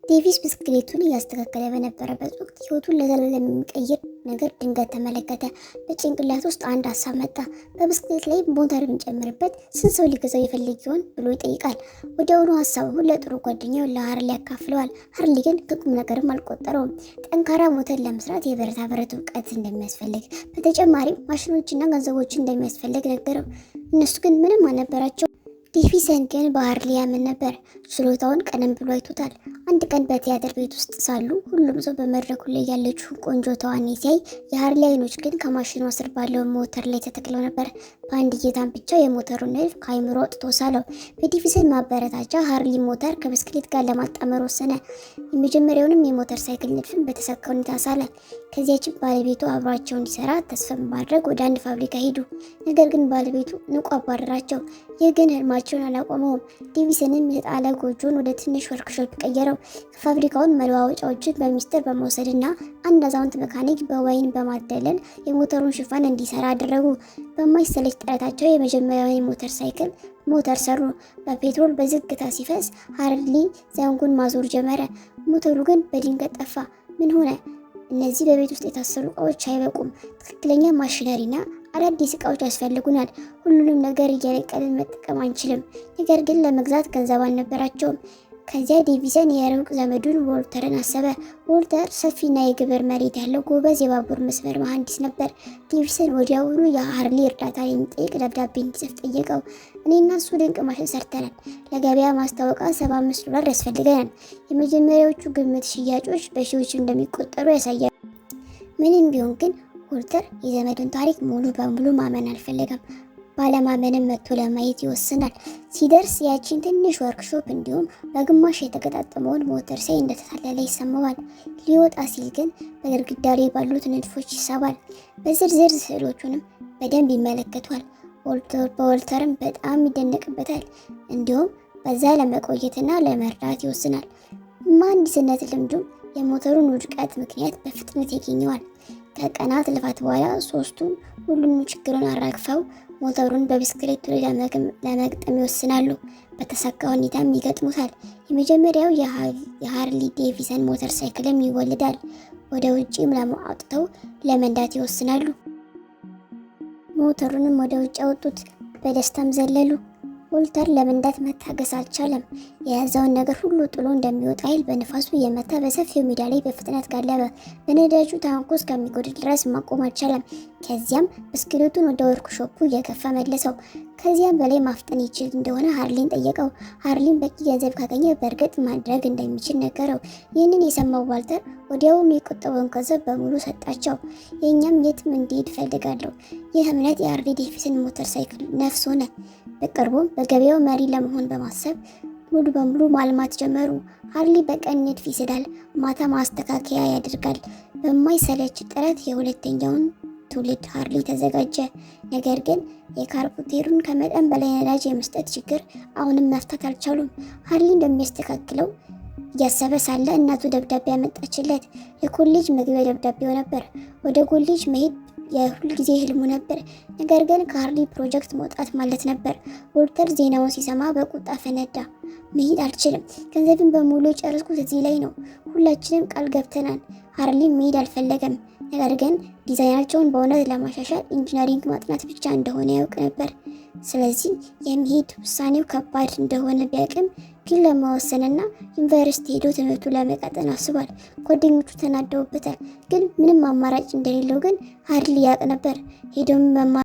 ዴቪስ ብስክሌቱን እያስተካከለ በነበረበት ወቅት ሕይወቱን ለዘላለም የሚቀይር ነገር ድንገት ተመለከተ። በጭንቅላት ውስጥ አንድ ሀሳብ መጣ። በብስክሌት ላይ ሞተር ብንጨምርበት ስንት ሰው ሊገዛው ይፈልግ ይሆን ብሎ ይጠይቃል። ወዲያውኑ ሀሳቡን ለጥሩ ጓደኛው ለሃርሊ ያካፍለዋል። ሃርሊ ግን ከቁም ነገርም አልቆጠረውም። ጠንካራ ሞተር ለመስራት የብረታ ብረት እውቀት እንደሚያስፈልግ፣ በተጨማሪም ማሽኖችና ገንዘቦችን እንደሚያስፈልግ ነገረው። እነሱ ግን ምንም አልነበራቸው። ዴቪሰን ግን በሃርሊ ያምን ነበር። ችሎታውን ቀደም ብሎ አይቶታል። አንድ ቀን በቲያትር ቤት ውስጥ ሳሉ ሁሉም ሰው በመድረኩ ላይ ያለችውን ቆንጆ ተዋናይ ሲያይ፣ የሃርሊ አይኖች ግን ከማሽኗ ስር ባለው ሞተር ላይ ተተክለው ነበር። በአንድ እይታም ብቻ የሞተሩን ንድፍ ከአይምሮ አውጥቶ ሳለው። በዴቪሰን ማበረታቻ ሃርሊ ሞተር ከብስክሌት ጋር ለማጣመር ወሰነ። የመጀመሪያውንም የሞተር ሳይክል ንድፍን በተሳካ ሁኔታ ሳለ። ከዚያችን ባለቤቱ አብሯቸው እንዲሰራ ተስፋ በማድረግ ወደ አንድ ፋብሪካ ሄዱ። ነገር ግን ባለቤቱ ንቆ አባረራቸው። ይህ ግን ህልማቸውን አላቆመውም። ዴቪሰንም የተጣለ ጎጆን ወደ ትንሽ ወርክሾፕ ቀየረው። ፋብሪካውን መለዋወጫዎችን በሚስጥር በመውሰድና አንድ አዛውንት መካኒክ በወይን በማደለል የሞተሩን ሽፋን እንዲሰራ አደረጉ። በማይሰለች ጥረታቸው የመጀመሪያውን የሞተር ሳይክል ሞተር ሰሩ። በፔትሮል በዝግታ ሲፈስ ሃርሊ ዘንጉን ማዞር ጀመረ። ሞተሩ ግን በድንገት ጠፋ። ምን ሆነ? እነዚህ በቤት ውስጥ የታሰሩ እቃዎች አይበቁም። ትክክለኛ ማሽነሪና አዳዲስ እቃዎች ያስፈልጉናል። ሁሉንም ነገር እየነቀልን መጠቀም አንችልም። ነገር ግን ለመግዛት ገንዘብ አልነበራቸውም። ከዚያ ዴቪሰን የሩቅ ዘመዱን ዎልተርን አሰበ። ዎልተር ሰፊና የግብር መሬት ያለው ጎበዝ የባቡር መስመር መሐንዲስ ነበር። ዴቪሰን ወዲያውኑ የሃርሊ እርዳታ የሚጠይቅ ደብዳቤ እንዲጽፍ ጠየቀው። እኔና እሱ ድንቅ ማሽን ሰርተናል። ለገበያ ማስታወቂያ $75 ያስፈልገናል። የመጀመሪያዎቹ ግምት ሽያጮች በሺዎች እንደሚቆጠሩ ያሳያል። ምንም ቢሆን ግን ዎልተር የዘመዱን ታሪክ ሙሉ በሙሉ ማመን አልፈለገም። ባለማመንም መጥቶ ለማየት ይወስናል። ሲደርስ ያቺን ትንሽ ወርክሾፕ እንዲሁም በግማሽ የተገጣጠመውን ሞተር ሳይ እንደተታለለ ይሰማዋል። ሊወጣ ሲል ግን በግድግዳ ላይ ባሉት ንድፎች ይሳባል። በዝርዝር ስዕሎቹንም በደንብ ይመለከቷል። በዎልተርም በጣም ይደነቅበታል። እንዲሁም በዛ ለመቆየትና ለመርዳት ይወስናል። መሐንዲስነት ልምዱም የሞተሩን ውድቀት ምክንያት በፍጥነት ያገኘዋል። ከቀናት ልፋት በኋላ ሶስቱም ሁሉንም ችግሩን አራግፈው ሞተሩን በብስክሌቱ ላይ ለመግጠም ይወስናሉ። በተሳካ ሁኔታም ይገጥሙታል። የመጀመሪያው የሃርሊ ዴቪሰን ሞተር ሳይክልም ይወልዳል። ወደ ውጭም አውጥተው ለመንዳት ይወስናሉ። ሞተሩንም ወደ ውጭ አወጡት። በደስታም ዘለሉ። ዎልተር ለመንዳት መታገስ አልቻለም። የያዘውን ነገር ሁሉ ጥሎ እንደሚወጣ ኃይል በንፋሱ እየመታ በሰፊው ሜዳ ላይ በፍጥነት ጋለበ። በነዳጁ ታንኩ እስከሚጎድል ድረስ ማቆም አልቻለም። ከዚያም ብስክሌቱን ወደ ወርክሾፑ እየገፋ መለሰው። ከዚያም በላይ ማፍጠን ይችል እንደሆነ ሃርሊን ጠየቀው። ሃርሊን በቂ ገንዘብ ካገኘ በእርግጥ ማድረግ እንደሚችል ነገረው። ይህንን የሰማው ዋልተር ወዲያውኑ የቆጠበውን ገንዘብ በሙሉ ሰጣቸው። የእኛም የትም እንዲሄድ እፈልጋለሁ። ይህ እምነት የሃርሊ ዴቪሰን ሞተር ሳይክል ነፍስ ሆነ። በቅርቡም በገበያው መሪ ለመሆን በማሰብ ሙሉ በሙሉ ማልማት ጀመሩ። ሃርሊ በቀን ንድፍ ይስላል፣ ማታ ማስተካከያ ያደርጋል። በማይሰለች ጥረት የሁለተኛውን ትውልድ ሃርሊ ተዘጋጀ። ነገር ግን የካርቡሬተሩን ከመጠን በላይ ነዳጅ የመስጠት ችግር አሁንም መፍታት አልቻሉም። ሃርሊ እንደሚያስተካክለው እያሰበ ሳለ እናቱ ደብዳቤ ያመጣችለት። የኮሌጅ መግቢያ ደብዳቤው ነበር። ወደ ኮሌጅ መሄድ የሁልጊዜ ህልሙ ነበር። ነገር ግን ከሃርሊ ፕሮጀክት መውጣት ማለት ነበር። ዎልተር ዜናውን ሲሰማ በቁጣ ፈነዳ። መሄድ አልችልም። ገንዘብን በሙሉ የጨረስኩት እዚህ ላይ ነው። ሁላችንም ቃል ገብተናል። ሃርሊ መሄድ አልፈለገም። ነገር ግን ዲዛይናቸውን በእውነት ለማሻሻል ኢንጂነሪንግ ማጥናት ብቻ እንደሆነ ያውቅ ነበር። ስለዚህ የመሄድ ውሳኔው ከባድ እንደሆነ ቢያውቅም ግን ለመወሰንና ዩኒቨርሲቲ ሄዶ ትምህርቱ ለመቀጠል አስቧል። ጓደኞቹ ተናደውበታል። ግን ምንም አማራጭ እንደሌለው ግን ሃርሊ ያውቅ ነበር። ሄዶም መማር